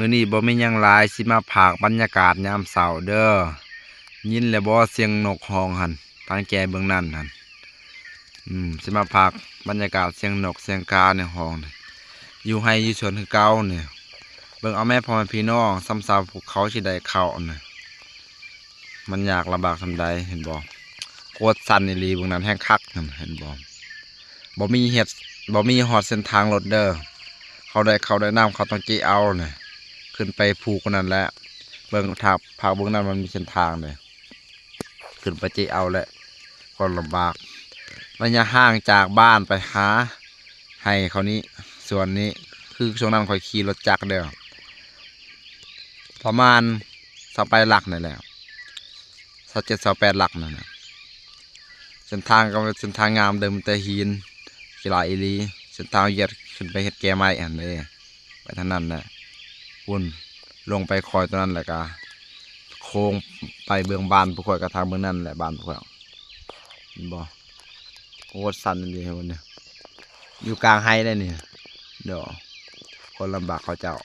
ມື້ນີ້ບໍ່ມີຫຍັງຫຼາຍ ຊິມາພາກບັນຍາກາດຍາມເຊົ້າເດີ. ຍິນແລ້ວບໍ່ ສຽງນົກຮ້ອງຫັ້ນ ທາງແຈເບື້ອງນັ້ນຫັ້ນ? ອືມ ຊິມາພາກບັນຍາກາດສຽງນົກສຽງກາໃນຮ້ອງນີ້ ຢູ່ໄຮ່ຢູ່ສວນຄືເກົ່ານີ້. ເບິ່ງເອົາແມ້ພໍ່ແມ່ພີ່ນ້ອງ ສ່ຳຊາວພວກເຂົາຊິໄດ້ເຂົ້ານີ້ ມັນຍາກລຳບາກສ່ຳໃດ ເຫັນບໍ່? ໂຄດຊັນອີ່ຫຼີ ເບິ່ງນັ້ນແຮງຄັກນັ້ນ ເຫັນບໍ່? ບໍ່ມີເຮັດ ບໍ່ມີຮອດເສັ້ນທາງລົດເດີ. ເຂົາໄດ້ເຂົ້າໄດ້ນ້ຳ ເຂົາຕ້ອງເຈເອົານີ້ ຂຶ້ນໄປພູກວ່ານັ້ນແຫຼະ. ເບິ່ງ ຖ້າພາກເບິ່ງນັ້ນມັນມີເສັ້ນທາງເດ້ ຂຶ້ນໄປເຈເອົາແຫຼະ ກໍລຳບາກ. ໄລຍະຫ່າງຈາກບ້ານໄປຫາໄຮ່ເຂົານີ້ ສວນນີ້ ຄືຊ່ວງນັ້ນຂ້ອຍຂີ່ລົດຈັກເດີ ປະມານຊາວປາຍຫຼັກນີ້ແຫຼະ ຊາວເຈັດ ຊາວແປດຫຼັກນັ້ນນະ. ເສັ້ນທາງກໍເປັນເສັ້ນທາງງາມເດີ ມີແຕ່ຫີນ ຂີ້ຫຼ້າຍອີ່ຫຼີ. ເສັ້ນທາງວຽດຂຶ້ນໄປເຮັດແກ່ໄມ້ຫັ້ນເດ້ ໄປທາງນັ້ນແຫຼະ. ພຸ້ນ ລົງໄປຄອຍຕົວນັ້ນ ແລ້ວກະໂຄ້ງໄປເບື້ອງບ້ານພວກຂ້ອຍ ກະທາງເບື້ອງນັ້ນແຫຼະ ບ້ານພວກຂ້ອຍ ເຫັນບໍ່? ໂຄດຊັນອີ່ຫຼີເຫັນບໍ່ນີ້? ຢູ່ກາງໄຮ່ເດ້ນີ້ ໂດ ຄົນລຳບາກເຂົາເຈົ້າ.